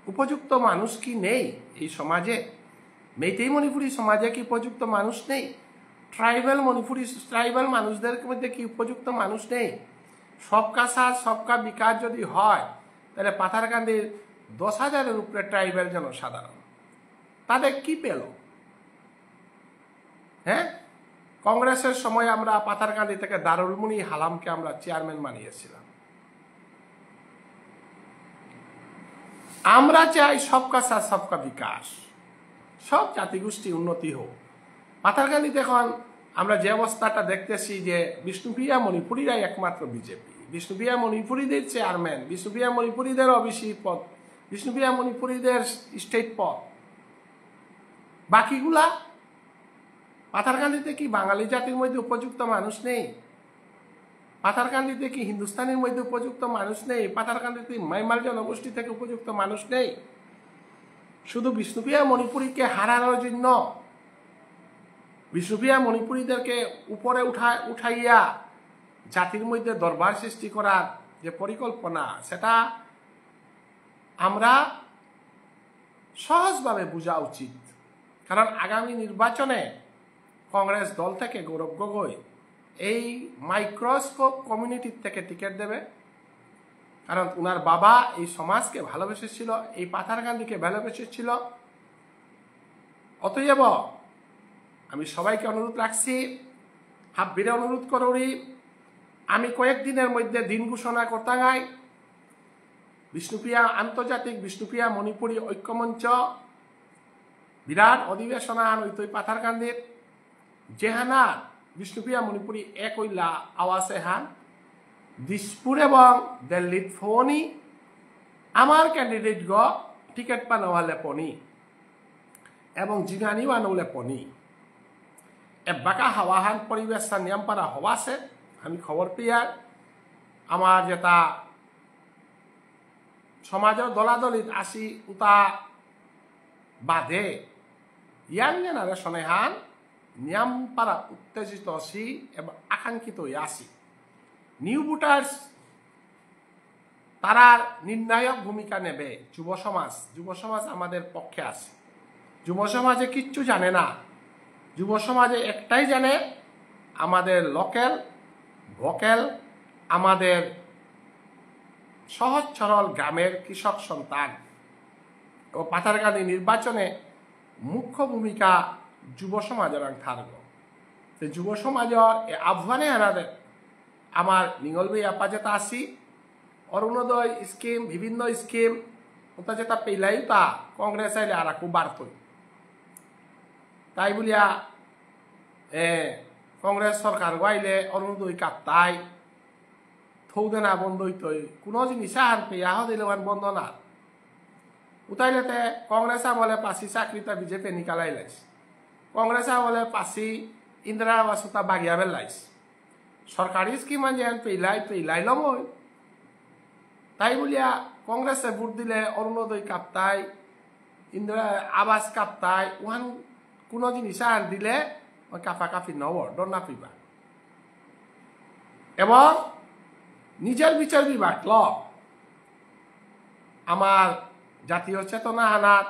উপযুক্ত মানুষ কি নেই এই সমাজে? মেইতেই মণিপুরী সমাজে কি উপযুক্ত মানুষ নেই? ট্রাইবাল মণিপুরী, ট্রাইবাল মানুষদের মধ্যে কি উপযুক্ত মানুষ নেই? সবকা সাথ সবকা বিকাশ যদি হয়, তাহলে পাথারকান্দির দশ হাজারের উপরে ট্রাইবাল জনসাধারণ, তাদের কি পেল? হ্যাঁ, কংগ্রেসের সময় আমরা পাথারকান্দি থেকে দারুলমণি হালামকে আমরা চেয়ারম্যান বানিয়েছিলাম। আমরা চাই সবকা সাথ সবকা বিকাশ, সব জাতিগোষ্ঠী উন্নতি হোক। পাথারকান্দিতে এখন আমরা যে অবস্থাটা দেখতেছি যে বিষ্ণুপ্রিয়া মণিপুরীরাই একমাত্র বিজেপি, বিষ্ণুপ্রিয়া মণিপুরীদের চেয়ারম্যান, বিষ্ণুপ্রিয়া মণিপুরীদের ওবিসি পদ, বিষ্ণুপ্রিয়া মণিপুরীদের স্টেট পদ, বাকিগুলা পাথারকান্দিতে কি বাঙালি জাতির মধ্যে উপযুক্ত মানুষ নেই? পাথারকান্দিতে কি হিন্দুস্তানির মধ্যে উপযুক্ত মানুষ নেই? পাথারকান্দিতে মাইমাল জনগোষ্ঠী থেকে উপযুক্ত মানুষ নেই? শুধু বিষ্ণুপ্রিয়া মণিপুরীকে হারানোর জন্য, বিষ্ণুপ্রিয়া মণিপুরীদেরকে উপরে উঠা উঠাইয়া জাতির মধ্যে দরবার সৃষ্টি করার যে পরিকল্পনা, সেটা আমরা সহজভাবে বোঝা উচিত। কারণ আগামী নির্বাচনে কংগ্রেস দল থেকে গৌরব গগৈ এই মাইক্রোস্কোপ কমিউনিটির থেকে টিকিট দেবে। কারণ ওনার বাবা এই সমাজকে ভালোবেসেছিল, এই পাথারকান্দিকে ভালোবেসেছিল। অতএব আমি সবাইকে অনুরোধ রাখছি, হাব্বিরে অনুরোধ করুরি, আমি কয়েকদিনের মধ্যে দিন ঘোষণা করতাঙাই। বিষ্ণুপ্রিয়া, আন্তর্জাতিক বিষ্ণুপ্রিয়া মণিপুরী ঐক্যমঞ্চ বিরাট অধিবেশন আহান হইতই পাথারকান্দিত। যেহানা বিষ্ণুপ্রিয়া মণিপুরী এক হইলা আওয়াজ এহান দিসপুর এবং দিল্লিত ফোনি, আমার ক্যান্ডিডেট গ টিকিট পানো হলে পনি এবং জিঙানি ওয়ানো হলে পনি। এবাকা হাওয়াহান পরিবেশ নিয়াম পারা হওয়াছে, আমি খবর পেয়ার। আমার যেটা সমাজর দলাদলিত আসি উতা বাদে ইয়াং জেনারেশন এহান নিয়াম পারা উত্তেজিত আসি এবং আকাঙ্ক্ষিত হয়ে আসি। নিউ ভোটার্স তারা নির্ণায়ক ভূমিকা নেবে। যুব সমাজ, যুব সমাজ আমাদের পক্ষে আছে। যুব সমাজে কিচ্ছু জানে না। যুব সমাজে একটাই জানে, আমাদের লোকাল, ভোকাল, আমাদের সহজ সরল গ্রামের কৃষক সন্তান। ও পাথারকান্দি নির্বাচনে মুখ্য ভূমিকা যুব সমাজর আং থাকব। তো যুব সমাজর এ আহ্বানে হানাদের আমার নিঙল বেয়াপা যেটা আসি, অরুণোদয় স্কিম, বিভিন্ন স্কিম, ওটা যেটা পেলাই তা কংগ্রেস আইলে আর আকু বাড়তই। তাই বুলিয়া, এ, কংগ্রেস সরকার আইলে অরুণোদয় কাটতাই, থৌ দেনা বন্ধ হইতই, কোনো জিনিস আহান পেয়া হদিলে ওয়ান বন্ধ না। উতাইলেতে কংগ্রেস আমলে পাসি চাকরিটা বিজেপি নিকালাই লাইস। কংগ্রেস আমলে পাসি ইন্দিরা আবাস উতা বাগিয়া বেলাইস। সরকারি স্কিম আন যেন পেলাই, পেলাই লমই। তাই বুলিয়া কংগ্রেসে ভোট দিলে অরুণোদয় কাপ্তাই, ইন্দিরা আবাস কাপ্তাই, ওহান কোনো জিনিস আন দিলে ওই কাপা কাপি নব, ডর না পিবা। এবং নিজের বিচার বিভাগ ল আমার জাতীয় চেতনা হানাত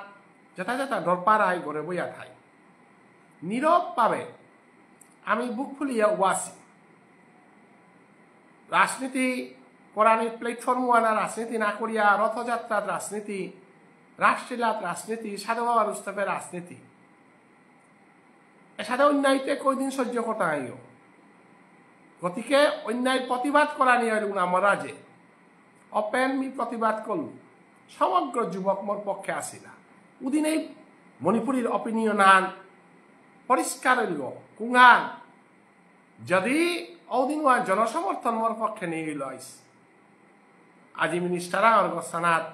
যেটা যেটা ডর পারাই গড়ে বইয়া থাই। নীরবভাবে আমি বুক ফুলিয়া ওয়াসি। রাজনীতি করানি প্ল্যাটফর্ম ওয়ানা রাজনীতি না করিয়া রথযাত্রার রাজনীতি, রাসলীলার রাজনীতি, সাধু বাবার উৎসবের রাজনীতি। এসাদে অন্যায়তে কয়দিন সহ্য করতে আইও। গতিকে অন্যায় প্রতিবাদ করানি হইল না মহারাজে। ওপেন মি প্রতিবাদ করলু। সমগ্র যুবক মোর পক্ষে আসিলা। উদিনেই মণিপুরীর ওপিনিয়ন আন পরিষ্কার হইল। কুঙান যদি ওদিন ওয়ান জনসমর্থন মোর পক্ষে নেই হইল আইস। আজি মিনিস্টার আঙর গোসানাত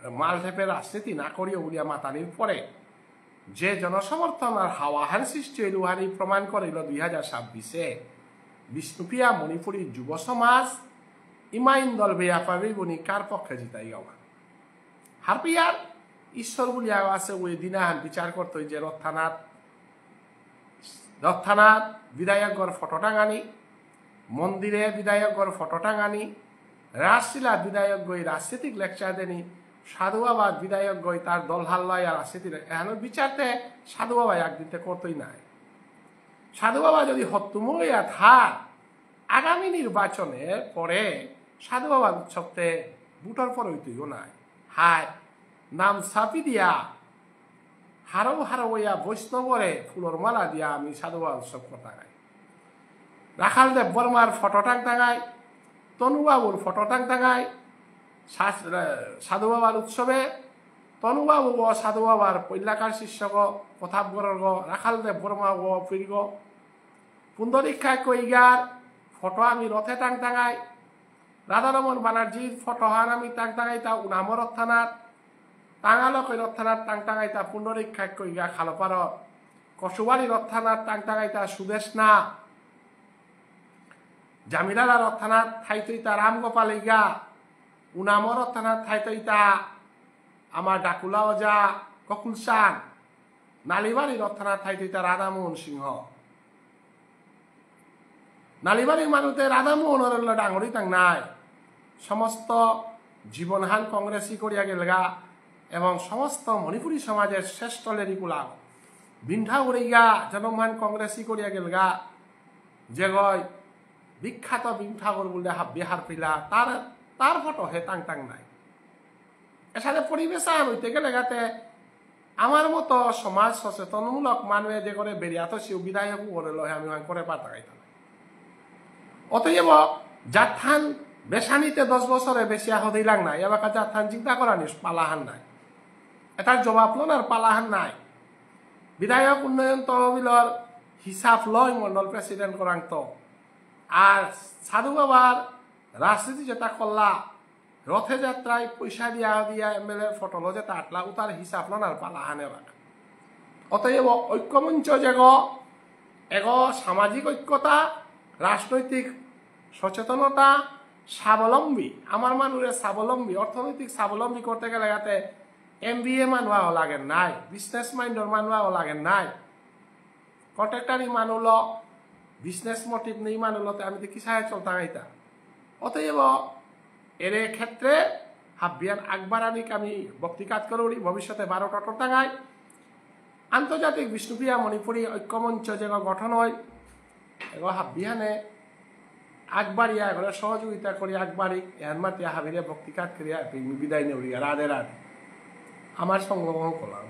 মালঠেপে রাজনীতি না করিও বুলিয়া মাতানির পরে যে জনসমর্থন আর হাওয়াহান সৃষ্টি হইল, উহানি প্রমাণ করিল দুই হাজার ছাব্বিশে বিষ্ণুপ্রিয়া মণিপুরী যুব সমাজ ইমা ইন্দল বেয়াপা বেবুনি কার পক্ষে জিতাই গাওয়া। হারপিয়ার ঈশ্বর বুলিয়া আছে ওই দিনাহান বিচার করতে যে রথ থানাত, রথ থানাত বিধায়কগর ফটো টাঙানি, মন্দিরে বিধায়কগর ফটো টাঙানি, রাসলীলা বিধায়কগই রাজনীতিক লেকচার দেনি, সাধু বাবা বিধায়কগই তার দল হাল্লাইয়া রাজনীতি লে-, এহানো বিচারতে সাধু বাবা একদিনতে করতই নাই। সাধু বাবা যদি হত্তুমুগইয়া থার, আগামী নির্বাচনের পরে সাধু বাবার উৎসবতে ভোটর পরে হইতইও নাই। হায়, নাম সাপি দিয়া হারৌ হারৌ হইয়া বৈষ্ণবরে ফুলর মালা দিয়া আমি সাধু বাবার উৎসব করতাঙাই। রাখাল দেব বর্মার ফটো টাংতাঙাই, তনুবাবুর ফটো টাংতাঙাই, সা-, সাধু বাবার উৎসবে তনুবাবু ও সাধু বাবার পৈলাকার শিষ্যগ, প্রতাপগড়র গ, রাখাল দেব বর্মা ও পীরগ, পুণ্ডরীক্ষা কইগার ফটো আমি রথে টাংতাঙাই, রাধারমন বানার্জির ফটো হান আমি টাংতাঙাইতা উনামর থানার, টাঙালো কই রথ থানার টাংতাঙাইতা পুণ্ডরীক্ষা কইগা খালপার, কচুবাড়ি রথ থানাত টাংটাঙাইতা সুদেষ্ণা, জামিলালা রথ থানাত থাইতইতা রামগোপাল ইগা, উনামো রথ থানাত থাইতইতা আমার ডাকুলা ওজা গোকুল চান, নালিবাড়ি রথ থানাত থাইতইতা রাধামোহন সিংহ। নালিবাড়ির মানুতে রাধামোহনর ল ডাঙরি তাং নাই। সমস্ত জীবনহান কংগ্রেসি করিয়া গেলগা এবং সমস্ত মণিপুরী সমাজের শ্রেষ্ঠ লেরিকুলা বিন্ঠা উড়িয়া জনমহান কংগ্রেসি করিয়া গেলগা। যেগই বিখ্যাত বিন্ঠাগর বুলে হাব্বি হারপিলা, তার, তার ফটো হে তাং তাং নাই। এসাদে পরিবেশ আন হইতে গেলে গাতে আমার মতো সমাজ সচেতনমূলক মানুয়ে যে করে বেরিয়াত সিউ বিধায়ক করে লয় আমি ওহান করে পারতা গাইতাম। অতএব জাতহান বেসানিতে দশ বছরে বেশি আহ দিলাং না, এবাকা জাতহান চিন্তা করানি পালাহান নাই। এটা জবাব লনার পালাহান নাই। বিধায়ক উন্নয়ন তহবিলর হিসাব লয় মন্ডল প্রেসিডেন্ট করাং তো। আর সাধু বাবার রাজনীতি যেটা করলা, রথে যাত্রায় পয়সা দিয়া দিয়া এমএলএ ফটো লজে তাটলা উতার হিসাব লনার পালাহানে রাখ। অতএব ঐক্যমঞ্চ যেগ এগ সামাজিক ঐক্যতা, রাজনৈতিক সচেতনতা, স্বাবলম্বী, আমার মানুষের স্বাবলম্বী, অর্থনৈতিক স্বাবলম্বী করতে গেলে যাতে এমবিএ মানুয়াও লাগে নাই, বিজনেস মাইন্ডর মানুয়াও লাগে নাই। কন্ট্রাক্টরি মানুলো বিজনেস মোটিভ নেই মানুলো তে আমি তো কিসায় চলতাম এটা। অতএব এর ক্ষেত্রে হাবিয়ান আকবরানিক আমি বক্তিকাত করুরি ভবিষ্যতে বারো টটর টাঙায় আন্তর্জাতিক বিষ্ণুপ্রিয়া মণিপুরী ঐক্যমঞ্চ যে গঠন হয় এগ হাবিয়ানে আকবারিয়া এগুলো সহযোগিতা করি আকবারি এর মাতে হাবিরে বক্তিকাত করিয়া বিদায় নেউরিয়া রাধে রাধে। আমার সংগ্রহ করলাম।